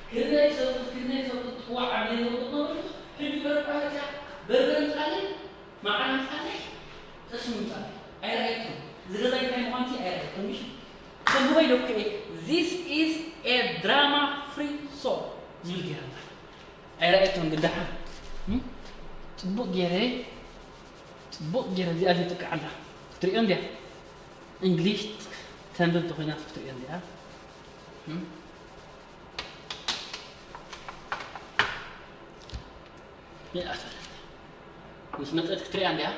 ክንደይ ሰብ፣ ክንደይ ሰብ ጥዋዕ ኣብ ዘይነበሩ ዝነበሩ፣ ሕጂ በርባህልካ በርበረን ቃልን መዓርን ቃልን ጠስሚ ምጻእ ኣይረኣየኩን። እዚ ገዛ እንታይ ምዃኑ ኣይረኣየኩን። ምሽ ከምኡ ኢለ እኮ እየ፣ "This is a drama free zone" ዝብል ገይራ። ኣይረኣየኩን ግን ደሓን። እም? ጽቡቕ ገይረ፣ ጽቡቕ ገይረ እዚኣ ዘይጥቅዓላ። ክትሪኦ እንድያ። እንግሊሽ ተንብብ ተኾይና ክትሪኦ እንድያ። እም? ይኣፈለኒ። ምስ መጸት ክትሪኣ እንድያ።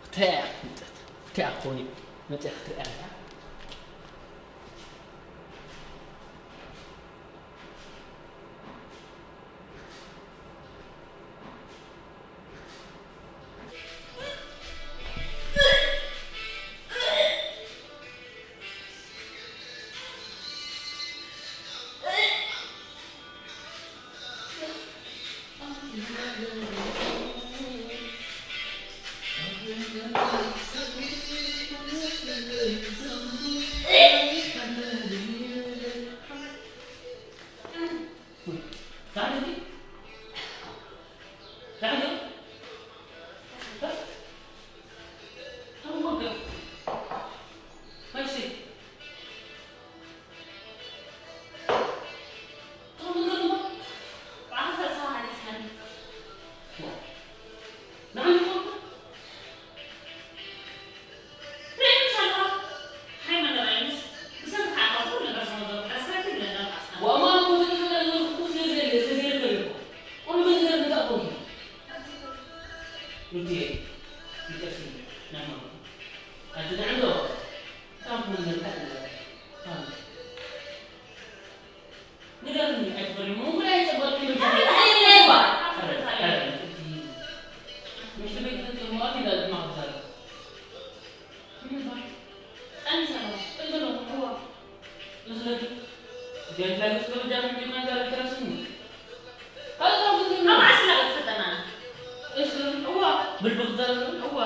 ክትሪኣ ክትመጸት። ክትሪኣ ክኾን እዩ። መጸት ክትሪኣ እንድያ። ንገርኒ፣ ኣይትፈርሚ። ምንጉዳይ ይጸበልኩ ይመስለኒ። ኣይዋ! ምሽ ቤት ፍጹም ሞት ይላል ማክዳል። ምን ይባል? ጠንሰ ነው። ጥንት ነው። እዋ። እዝለቱ። ገንዳ ግስቶ ጃም ጅማን ጋር ይደረስኒ። ካልካ ምንድን ነው? መዓስ ኢና ፈጠና? እሱ። እዋ። ብልብኽ ዘረብ። እዋ።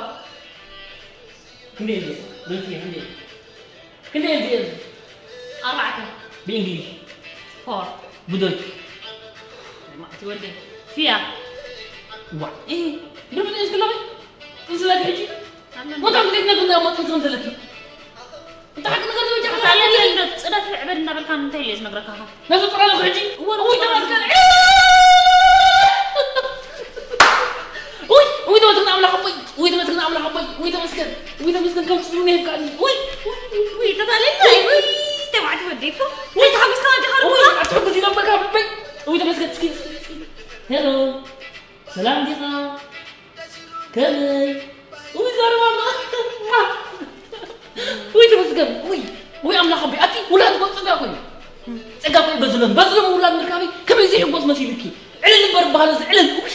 ክንደይ እዩ? ብልኪ ክንደይ? ክንደይ እዩ? ኣርባዕተ። ብእንግሊሽ? ፎር። ብዶች? ማዕቲ ወደይ። ፊያ። ዋ። እህ። ብድምፅ እስክለኹ? እንስለኪ ሕጂ? ኣነ ሞታ ግዜ ትነግርና እሞ ጥንሲ ከም ዘለኪ። እንተ ሓቂ ነገር ዝበጃ ክሳለ ክሳለ እንዶ ጽደፍ ዕበድ እናበልካ እንታይ ኢለ ዝነግረካ? ነዚ ጥራይ ኣለኹ ሕጂ? እወ፣ እውይ፣ ተመስገን። ውይ፣ ውይ፣ ተመስገን ኣምላኽ ኣቦይ። ውይ፣ ተመስገን ኣምላኽ ኣቦይ። ውይ፣ ተመስገን። ውይ፣ ተመስገን፣ ከም ትብሉ ነይርካኒ። ውይ፣ ውይ፣ ተታለልና። ውይ፣ ተባዕቲ ወደይ እኮ። ውይ፣ ተሓጉስካ ወዲኻ ውይ፣ እኮ። ኣትሕጉስ ኢሎም በቃ ኣቦይ። ውይ፣ ተመስገን። እስኪ፣ እስኪ፣ እስኪ። ሄሎ፣ ሰላም ዲኻ? ከመይ? ውይ፣ ዘረባ ኣሎ። ውይ፣ ተመስገን። ውይ፣ ውይ፣ ኣምላኽ ኣቦይ፣ ኣቲ ውላድ እኮ ጸጋ እኮ እዩ። ጸጋ እኮ እዩ። በዝሎም፣ በዝሎም ውላድ ምርካበይ ከመይ ዘይሕጎስ መሲልኪ? ዕልል እምበር በሃሎ እዚ ዕልል። ውይ፣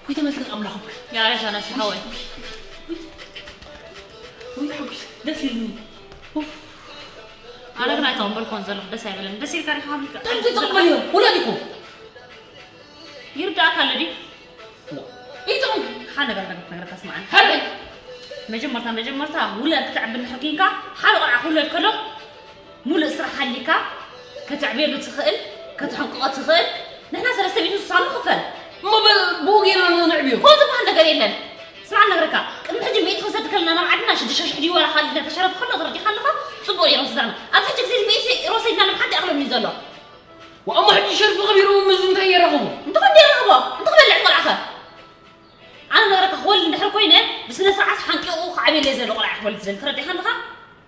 ውይ፣ ተመስገን ኣምላኽ ኣቦይ። ያሬት ኣነሽ ሓወይ። ውይ፣ ተሓጒስ፣ ደስ ኢሉኒ። ኡፍ። ኣነ ግን ኣይተቐበልኩዎን ዘለኹ፣ ደስ ኣይበለኒ። ደስ ኢልካ ዲኻ? እንታይ ትቕበልዮ? ውላድ እኮ። ይርዳእካ ኣሎ ድዩ? ኢቶም ሓደ ነገር ነገር ነገር ተስማዕን። ሓደ መጀመርታ መጀመርታ ውላድ ክትዕቢ እንድሕር ኪንካ ሓደ ቆልዓ ክውለድ ከሎ ሙሉእ ስራሕ ሃሊካ ከተዕብየሉ ትኽእል፣ ከተሕንቅቆ ትኽእል። ንሕና ሰለስተ ሚእቲ ስሳ ንኽፈል። እሞ በ-፣ ብኡ ጌርና ነዕብዮ። ከምኡ ዝበሃል ነገር የለን። ስማዕ ነግረካ፣ ቅድሚ ሕጂ ሚእቲ ክንሰድ ከለና ናብ ዓድና ሽዱሽተ ሽሕ ድዩ ዋላ ካልእ ኢልና ተሸረፍ ከሎ ተረዲኻ ኣለኻ? ጽቡቕ ነይሮም ስድራና። ኣብዚ ሕጂ ግዜ ሚእቲ ሮሰይድና ሎም ሓንቲ ኣኽሎም እዩ ዘሎ። ወኣሞ ሕጂ ሸርፊ ከቢሩ ምስ እንታይ የራኽቦ? እንተ ክንደይ የራኽቦ? እንተ ክበልዕ ቆልዓኸ? ኣነ ነገረካ ክወልድ እንድሕር ኮይነ ብስነ ስርዓት ሓንቂቑ ክዓብየለይ ዘሎ ቆልዓ ክወልድ ዝደሊ። ተረዲኻ ኣለኻ?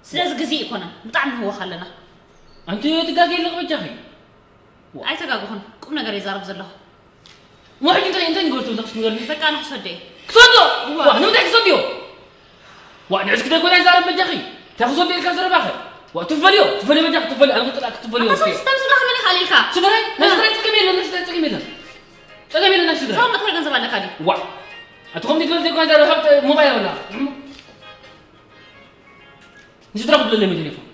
ስለዚ ግዜ ኣይኮነን። ብጣዕሚ ንህወኽ ኣለና። ኣንቲ ትጋገ የለ በጃኺ። ኣይተጋግኹን። ቁም ነገር ይዛረብ ዘለኹ። እሞ ሕጂ እንታይ፣ እንታይ ንገብር ትብሊ? ክስንገርኒ? በቃ ንክሰዶ እየ። ክሰዶ? እዋ። ዋ፣ ንምንታይ ክሰድዮ? ዋ፣ ንዕስኪ ደጎና ይዛረብ በጃኺ። እንታይ ክሰዶ ኢልካ ዘረባኸ? ዋ፣ ትፈልዮ፣ ትፈልዮ በጃኺ፣ ትፈልዮ። ኣነ ክጥላእ ክትፈልዮ ኣታ እኮ እየ። ሰብ ስድራኻ መን ይኽእል ኢልካ? ስድራይ? ናይ እ። ስድራይ ጸገም የለን፣ ናይ ስድራይ ጸገም የለን። ጸገም የለን ናይ ስድራይ። ሰው መጥፋይ ገንዘብ ኣለካ ድዩ? ዋ፣ ኣቲ ከምዚ ትብል ዘይኮነ ዛረብ፣ ሃብቲ ሞባይል ኣለና። ንስድራ ክብለለይ ቴሌፎን።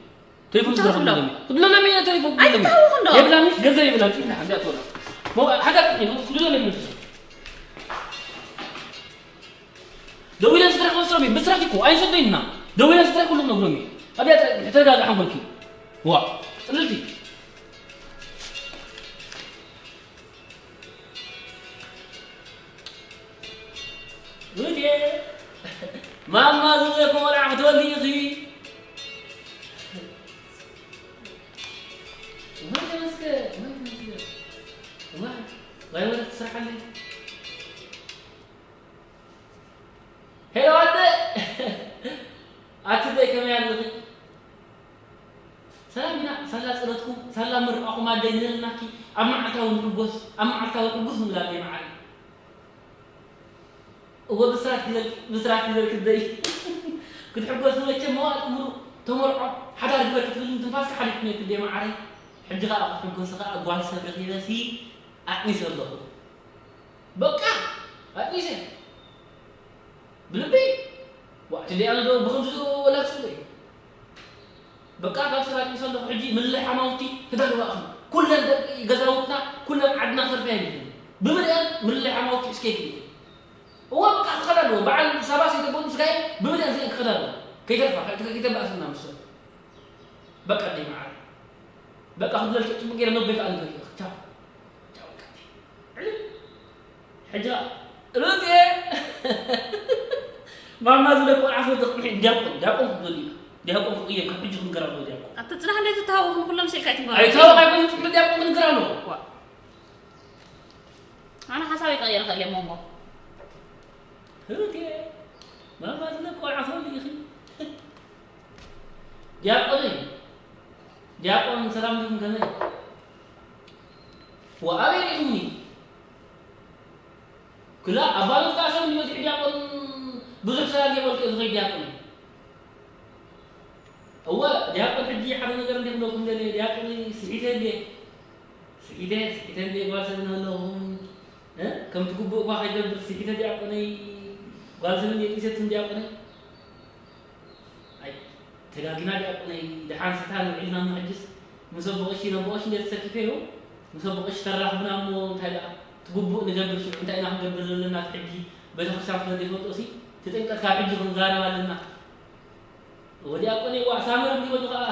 ቴሌፎን እንታይ ስድራ ትብሎ? ክብለለይ። ክብለለይ ቴሌፎን ክብለለይ። ኣይትታወቕ እንዶ። የብላምሽ፣ ገንዘብ የብላምሽ፣ እንዳ ሓንዳ ትወላ። ሞ-፣ ሓዳር ጥቅሚ ነው፣ ክብለለይ ምን ትብሎ? ደዊለን ስድራኺ ክወስዶም እየ። ብስራሕኪ እኮ ኣይንሰዶይንና። ደዊለን ስድራኺ ኩሉ ክነግሮም እየ። ኣብያ ተረጋግዓ ሓንጎልኪ። ዋ፣ ጽልልቲ። ሩትየ፣ ማማ ዝብለኩም ቆልዓ ክትወልዲ ኢኺ። እዋይ ተመስገን፣ እዋይ ተመስገን። እዋይ፣ እዋይ ወረ ትስርሓለይ። ሄሎ ኣደ! ኣቲ ደይ ከመይ ኣለኺ? ሰላም ኢና፣ ሳላ ጸሎትኩም፣ ሳላ ምርቓኹም ኣደይ ንህልናኪ፣ ኣብ መዓልታዊ ንሕጎስ፣ ኣብ መዓልታዊ ሕጉስ ንብል ኣደይ መዓረይ። እወ ብስራት ሒዘልኪ፣ ብስራት ሒዘልኪ ኣደይ። ክትሕጎሲ መቸም መዋእልኪ ምሉእ ተመርዖ፣ ሓዳር ግበር ክትብልኒ ትንፋስኪ ሓሊፉ ነይርኪ ኣደይ መዓረይ። ሕጂ ኸኣ ክትሕጎሲ ኸኣ ጓል ሰብ ረኺበሲ ኣዕኒሰ ኣለኹ። በቃ ኣጥኒሰ ብልበይ ዋዕቲ ደይ ኣነ ዶ ብኸምዚ ወላ ጽበይ በቃ ካብ ስራ ኣጥኒሰ ኣለኹ። ሕጂ ምልላይ ሓማውቲ ተዳልዋ ኢኹም። ኩለን ደቂ ገዛውትና ኩለን ዓድና ክተርፋ የብለን። ብምልአን ምልላይ ሓማውቲ እስከ ይግቢ እዋ በቃ ክኸዳ ኣለዎ። በዓል ሰባ ሰይተቦን ስጋይ ብምልአን ክኸዳ ኣለዎ። ከይተርፋ ከይተባእስና ምስ በቃ ደይ መዓር በቃ ክብለልኪ ጽቡቅ ገይረ ነቦይ ከኣ ንገሪኦ። ቻው ቻው በቃ። ዕልል። ሕጂ ሩትየ ማማ ዝብለ ቆልዓ ስለ ዘቕንሐ ዲያቆን ዲያቆን ክትበሊ ኢኻ። ዲያቆን ክቕየር ካብ ሕጂ ክንገር ኣለዎ ዲያቆን። ኣቲ ጽናሕ እንዴት ትተዋወቕን ኩሎም ስኢልካ ኣይትንገር። ኣይተዋወቕ ኣይኮነን ጽንሑ ዲያቆን ክንገር ኣለዎ። ዋ። ኣነ ሓሳበይ ክቕየር እኽእል እየ ሞንጎ። ህሩቴ ማማ ዝነ ቆልዓ ትወልድ ኢኺ። ዲያቆን እዩ። ዲያቆን ሰላም ዲኹም ከመይ? ወኣበይ ርኢኹምኒ? ክላ ኣባሉት ከዓ ሰብ ይበዝሕ ዲያቆን ብዙሕ ሰላም የበልከ ዝኸይ ዲያቆን እዩ። እወ ዲያቆን ሕጂ ሓደ ነገር እንዲኹም ለኩም ደለ ዲያቆን ስሒተ እንዴ ስሒተ ስሒተ እንዴ ጓል ሰብ ነለኹም እ? ከም ትግብእ እኳ ከይገብር ስሒተ ዲያቆነይ ጓል ሰብ እንዴ ጢሰት ዲያቆነይ ኣይ ተጋጊና ዲያቆነይ ደሓን ስታ ንውዒልና እሞ ሕጅስ ምስ ኣቦ ቀሺ ነቦ ቀሺ እንዴ ተሰኪፈ እዩ ምስ ኣቦ ቀሺ ተራኽብና እሞ እንታይ ደኣ ትግብእ ንገብር ሽዑ እንታይ ኢና ክንገብር ዘለና ሕጂ ቤተክርስትያን ስለ ዘይፈልጦ ሲ ትጥንቀት ካብ ሕጂ ክንዛረብ ኣለና። ወዲያ ቆኔ ዋ ሳመር እንዲሆኑ ኸዓ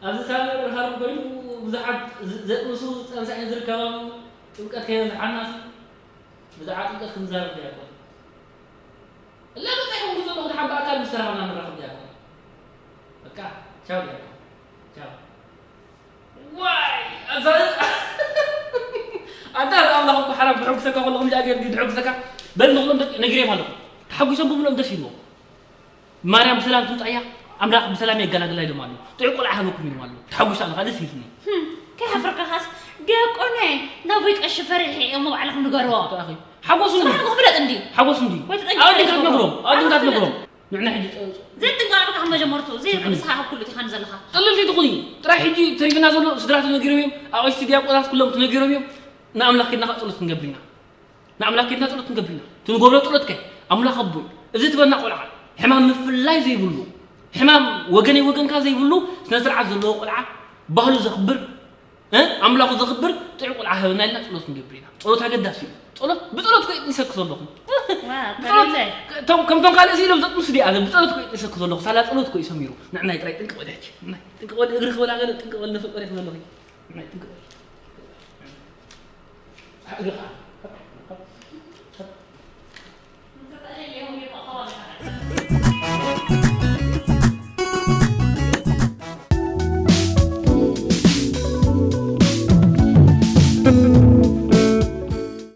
ኣብዚ ሳመር ሃሩም ኮይኑ ብዙሓት ዘጥምሱ ዝፀንሳ እየን ዝርከባ ጥምቀት ከየብዝሓና ብዛዕባ ጥምቀት ክንዛረብ ዲያቆን እላ በቃ ይኹን ጉዞ ንኹን ሓን ብኣካል ምስ ተራኸብና ንራኸብ ዲያቆን በቃ ቻው ዲያቆን ቻው ዋይ ኣዛርጥ ኣንታ ኣምላኽ እኮ ሓራም ክሕጉሰካ ከሎ ከምዚ ኣገር ድሕጉሰካ በል ንኹሎም ነግሬም ኣለኹ ተሓጒሶም ብብሎም ደስ ይብሎም ማርያም ብሰላም ትምጻእ እያ ኣምላኽ ብሰላም የገላግላ ኢሎም ኣለዉ ጥዑይ ቆልዓ ሃበኩም ኢሎም ኣለዉ ተሓጒሱ ኣነ ደስ ኢልኒ ከይሓፍረካኻስ ዲያቆነ ናቦይ ቀሺ ፈሪሐ እየ እሞ ባዕልኹም ንገርዎ ተኣኺ ሓጎሱ እንዲ ጽባሕ ንኽፍለጥ እንዲ ሓጎሱ እንዲ ወይ ተጠንቀቕ ኣወዲካ ኢኹም። ትነግሮም ኣወዲካ ትነግሮም ንሕና ሕጂ ዘጥንቀቐልካ ካብ መጀመርቱ ዘይብልስኻ ካብ ኩሉ ቲኻን ዘለኻ ጥልልቲ ትኹኒ ጥራይ ሕጂ ተሪፍና ዘሎ ስድራ ተነጊሮም እዮም ኣቐሽቲ ዲያቆናት ኩሎም ተነጊሮም እዮም ንኣምላኽ ኬድና ከዓ ጸሎት ክንገብር ኢና ንኣምላኽ ኬድና ጸሎት ክንገብር ኢና። እቲ ንገብሮ ጸሎት ከ ኣምላኽ ኣቦይ እዚ ትበና ቆልዓ ሕማም ምፍልላይ ዘይብሉ ሕማም ወገነይ ወገንካ ዘይብሉ ስነ ስርዓት ዘለዎ ቆልዓ ባህሉ ዘኽብር እ ኣምላኹ ዘኽብር ጥዑይ ቆልዓ ሃበና ኢልና ጸሎት ክንገብር ኢና። ጸሎት ኣገዳሲ እዩ። ጸሎት ብጸሎት ኮ ይሰክስ ኣለኹ። ከምቶም ካልእ ኢሎም ዘጥምሱ ዲኣ ብጸሎት ኮ ይሰክስ ኣለኹ። ሳላ ጸሎት ኮ ይሰሚሩ። ንዕናይ ጥራይ ጥንቅቕ በል ሕጂ። ጥንቅቕ በል እግሪ ክበላ ገለ ጥንቅቕ በል ነፍጥ በል ዘለኹ። ንዕናይ ጥንቅቕ በል። እግርኻ